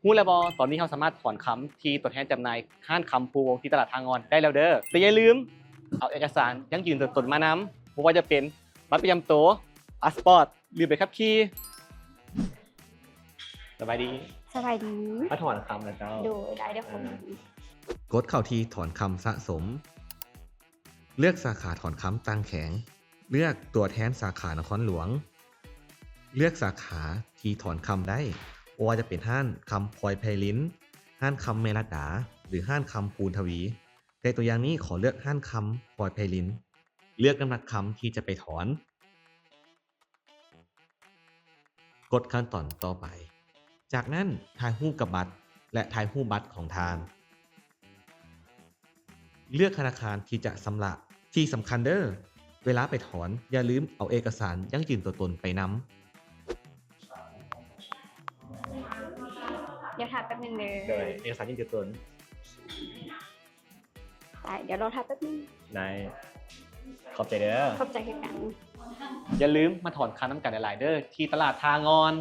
ຮູ້ແລ້ວບໍ່? ຕອນນີ້ເຮົາສາມາດຖອນຄຳທີ່ຕົວແທນຈຳໜ່າຍຮ້ານຄຳພູວົງທີ່ຕະຫຼາດທ່າງ່ອນໄດ້ແລ້ວເດີ. ແຕ່ຢ່າລືມເອົາເອກະສານຢັ້ງຢືນຕົວຕົນມານຳ, ບໍ່ວ່າຈະເປັນບັດປະຈຳໂຕ, ພາສປອດ ຫຼື ໃບຂັບຂີ່. ສະບາຍດີ. ສະບາຍດີ. ມາຖອນຄຳນະເຈົ້າ. ໂດຍ ໄດ້ເດີ. ເອີ ກົດເຂົ້າທີ່ຖອນຄຳສະສົມ. ເລືອກສາຂາຖອນຄຳຕ່າງແຂວງ. ເລືອກຕົວແທນສາຂານະຄອນຫຼວງ. ເລືອກສາຂາທີ່ຖອນຄຳໄດ້, ບໍ່ວ່າຈະເປັນຮ້ານຄຳພອຍໄພລິນ, ຮ້ານຄຳແມ່ລັດດາ ຫຼື ຮ້ານຄຳພູນທະວີ. ໃນຕົວຢ່າງນີ້ ຂໍເລືອກຮ້ານຄຳພອຍໄພລິນ. ເລືອກນ້ຳໜັກຄຳທີ່ຈະໄປຖອນ. ກົດຂັ້ນຕອນຕໍ່ໄປ. ຈາກນັ້ນ ຖ່າຍຮູບກັບບັດ ແລະ ຖ່າຍຮູບບັດຂອງທ່ານ. ເລືອກທະນາຄານທີ່ຈະຊຳລະ. ທີ່ສຳຄັນເດີ, ເວລາໄປຖອນ ຢ່າລືມເອົາເອກະສານຢັ້ງຢືນຕົວຕົນໄປນຳ. ດຽວຖ້າແປັບໜຶ່ງເດີ. ໂດຍ ເອກະສານຢືນຕົວຕົນ. ໄດ້ ດຽວລໍຖ້າແປັບໜຶ່ງ. ໄດ້ ຂອບໃຈເດີ. ຂອບໃຈຄືກັນ. ຢ່າລືມມາຖອນຄຳນຳກັນຫຼາຍໆເດີ ທີ່ຕະຫຼາດທ່າງ່ອນ.